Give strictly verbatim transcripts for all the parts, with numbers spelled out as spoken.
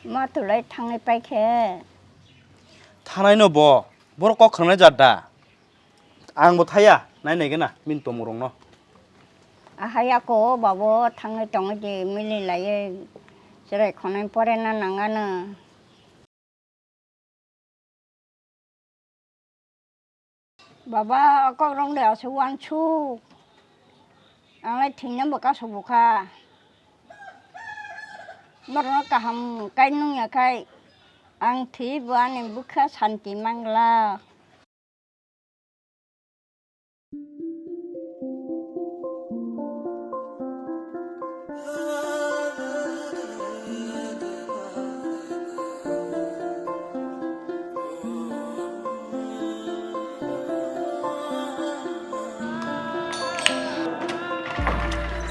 Ma tulai thangnai pai khe. Thanai no bo, borok kok khwnanai jat da. Ang bo thaya, nai nai gana, min tomung rok no. Ahai ako babo thangnai tongwi di mili laiwi chwrai khonai pore na nangano. Baba, kok rong de aswk uansuk. Ang lai thwina bo kasuk bukha. Borokno kaham kai nung ya khai, ang thwi bo ani bwkha santi mangla.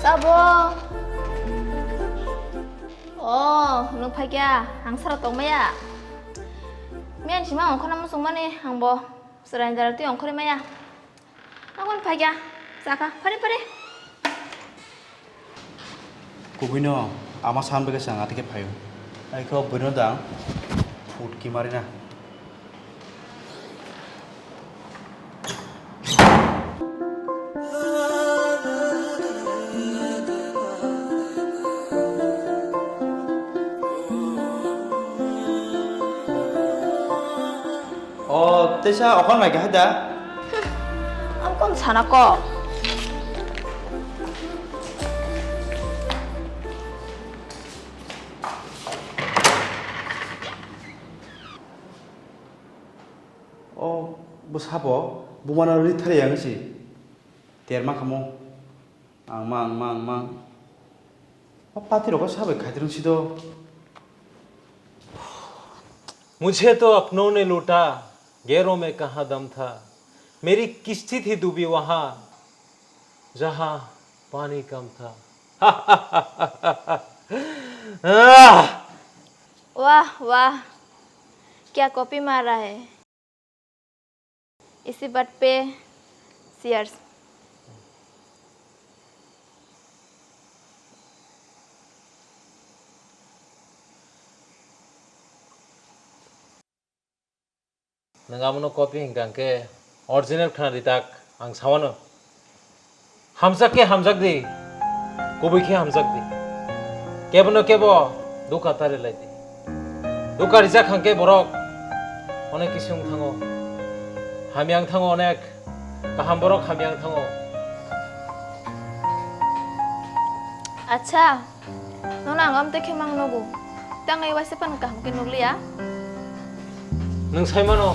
Sabo. Oh, nwng phaikya, ang sara tongmaya. Miyan sima ongkhorna muchungmani, ang bo chwraini dara twi ongkhorwi maya. Ang phano phaikya, chakha, phari phari. Kubuino ama san bai khe chwng atike phaio. Aiko buino dang, food kimarina. O, teisa okon mai kahai da? Ang kon sana ko. O, bwsabo bumano rithari yang si. Terma kamo. Ang mang, mang, mang. O pati rok sabai khatirung sido. मुझे तो अपनों ने लूटा, गैरों में कहाँ दम था। मेरी किस्ती थी डूबी वहाँ, जहाँ पानी कम था। आह! वाह, वाह, क्या कॉपी मारा है। इसी बात पे cheers। Nwng amono copy hinkha hwnkhe original khna di tak, ang sawano. Hamjak khe hamjak di, kubui khe hamjak di. Kebono kebo dukha ta rilai di. Dukha rijak hwnkhe borok onek kisi wng thango. Hamya wng thango onek, kaham borok hamya wng thango. Acha, nono ang amtwi khe mang nugo. Tangai waisa phano kaham khe nukliya. Nwng sai mano,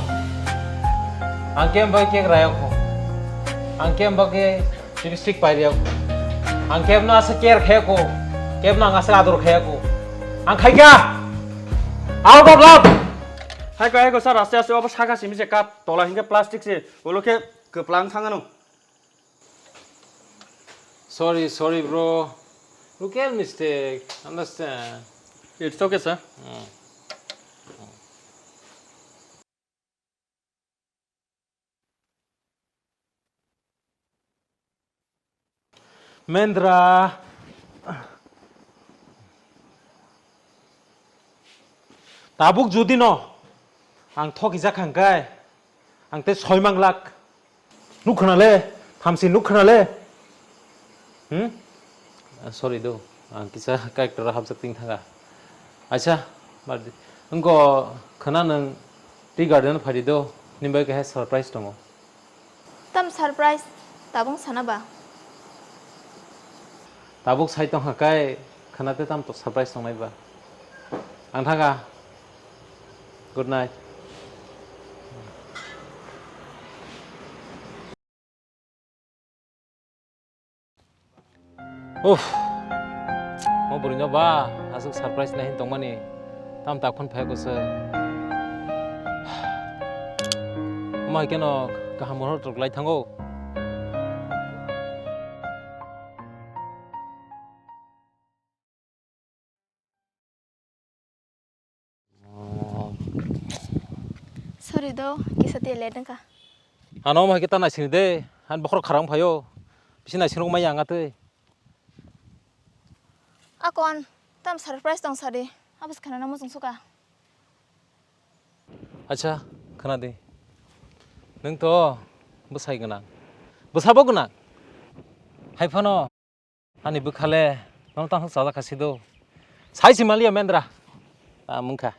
ang khe bai khe rayok kho. Ang khe bai khe lipstick pai riyok. Ang khe no asa care khe ko. Khe no ang asa ador khe ko. Ang khai kha. Out of love. Hai ko, hai ko, sir, aste aste obo saka simi se cup, tola hinkhe plastic se, ulo khe kwplang thangano. Sorry, sorry, bro. Local mistake. Understand? It's okay, sir. Hmm. Mendra. Tabuk jodi no ang thokijak hwnkhe, ang tei soi manglak. Nuk khna le, thamsi nuk khna le. Hmm? Ah, sorry do, ang kisa character o hapjak ting thanga. Aisa, bardi. Wngko khna nwng tea garden phai di do, nini bai kaisa surprise tongo. Tam surprise, tabung sana ba? Tabuk sai tongkha kai, khna te tam to surprise tongnai ba. Ang thanga. Good night. Uff. Mo bwrwino ba aswk surprise nai hin tongmani. Tam tak phone phai kusa. Mai keno kaham hor tok lai thango. Sorry do, kisa tia late wngkha. Ano omo hai khe ta naising de, han bokhorok kharang phaio. Bisi naising rok maya ang atwi. Akon, tam surprise tong sadi. Abis khana na mosong suka. Acha, khana di. Nung to bwsai gwnang. Bwsabo gwnang. Hai phano ani bwkhale nono tang sajak kha sido. Sai si maliya mendra. Ta mungkha.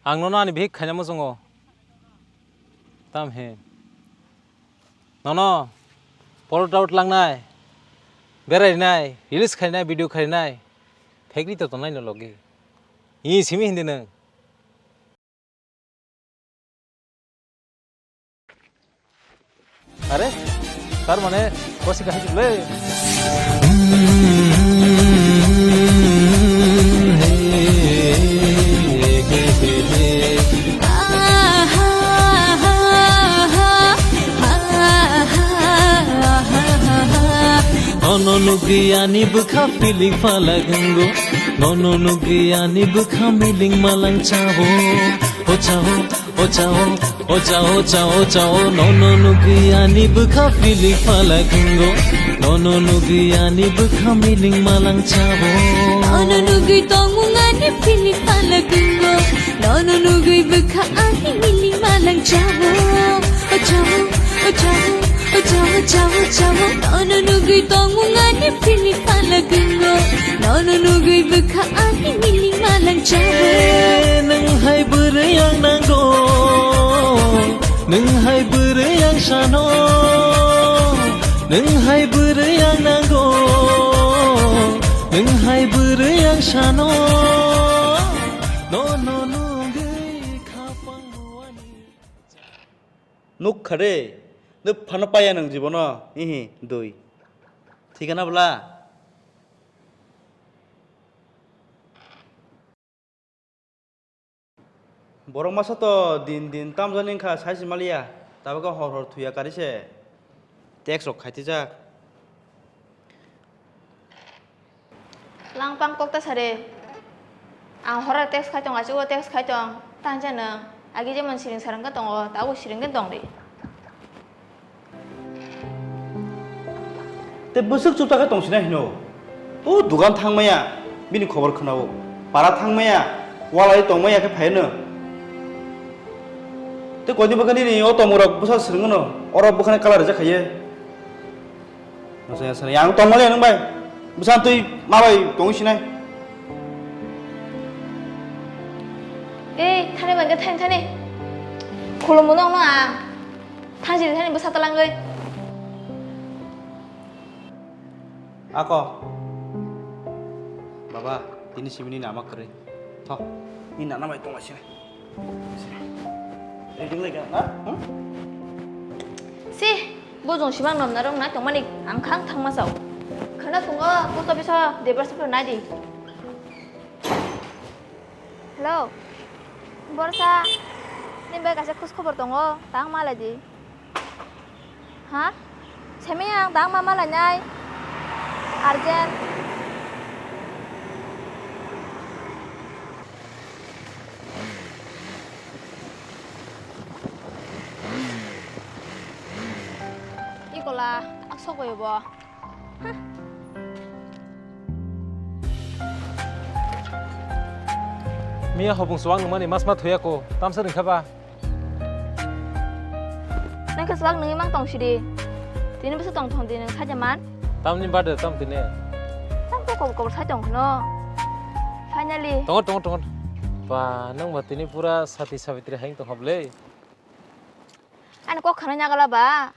Ang nono ani bihik khaina muchungo. Tam he. Nono photo out langnai, berainai, reels khainai, video khainai. Phekri to tongnai no logi. Hi simi hindi nung. Are, tar mane kosi kahai le. Nono nugwi ani bwkha pilik phalak wngo. Nono nugwi ani bwkha miling malang chao. O chao, o chao, o chao, o chao, o chao. Nono nugwi ani bwkha pilik phalak wngo. Nono nugwi ani bwkha miling malang chao. Nono nugwi tongmung ani pilik phalak wngo. Nono nugwi bwkha ani miling malang chao. O chao, o chao, o chao, o chao, o chao. Nono nugwi tongmung ani pilik phalak wngo. Nono nugwi bwkha ani miling malang chao. Nung hai bwrwi ang nango. Nung hai bwrwi ang sano. Nung hai bwrwi ang nango. Nung hai bwrwi ang sano. Nono nugwi khapang muani. Nuk kha de, nuk phano paya nung jibono, ihi, dui. Thik na bwla? Borok masa to din din tamjani wngkha, sai se maliya, tabuk hor hor thuya kari se text rok khaitijak. Langpang kok ta sare. Ang hora text khai tong, achugo text khai tong. Tanja nang. Agi jemon siring sarang ka tongo, tabo siring den tong ri. Te bwswk chupta khe tong sinai hino. O dugan thang maya, bini khobor khwnao. Para thang maya, walai tong maya khe phai no. Te koi din bwkha nini o tongmung rok bwsa swrwng no. Oro bwkhani colour rijak khaiye. Nasa ya sana, yang tong maliya nung bai. Bwsa twi ma bai tong sinai. Ei, thani bai khe thani, thani. Khulumung nong no ang. Thang siri thani bwsa talangwi. Ako. Baba, tini simi ni nama kwrwi. Tho, ni nana bai tong sinai. Reading lai ka na? Hmm? Si, bujung simang nom narong na tongmani ang khang thang masao. Khana thungo post office o debor sapro nadi. Hello. Borsa, ni bai kaisa khus khobor tongo, tang malai di. Ha? Semi ang tang ma malainai. Urgent. Ikola, aksok boyo bo. Miya hobung suang nungmani mas ma thuya ko, tamsa ringkha ba? Nang khe swak nungwi mang tong sidi. Tini bwswk tong thong di nung khaja man. Tamni bade tam tini. Tam kok kobor kobor sai tong khno. Finally. Tongo, tongo, tongo. Ba, nang ba tini pura sati sabitri haing tong hable. Ani kok khana nyagala ba.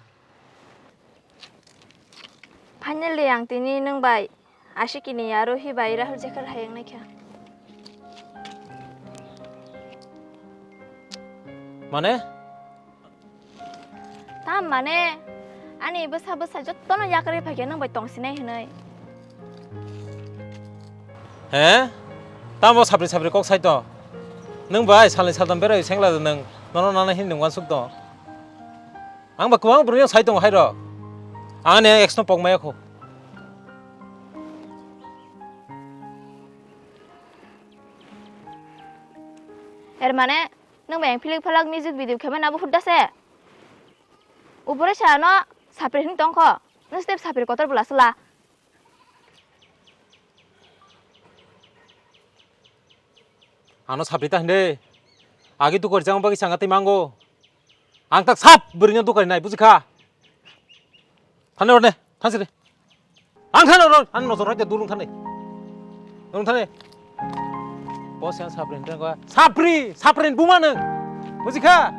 Finally ang tini nung bai. Ashikini aro hi bai Rahul jekhar hayang naikha. Mane? Tam mane, ani bwsa bwsa jottono yakarwi phaikhe nwng bai tongsinai hinwi. He? Tamo sapri sapri kok saito? Nwng bai salni saltam berai sengla nwng nono nana hin nwng wansuk to? Ang ba kwbang borokno sai tongo hai rok. Ang ani ex no pok maya kho. Er mane, nwng bai ang philik phalak music video khe mani abo hudda se. Ubore sa no sapri hin tong kho. Nwng step sapri kotor bwla sla. Ano sapri ta hinde. Agi tu kori jang bagi sanga tei mango. Ang tak sap beri nyo tu kori nai, buji kha. Thane rone, thansi re. Ang thane ro, ang nojor hai durung thane. Durung thane. Bos yang sapri ni tengko. Sapri, sapri ni buma nung. Buji kha.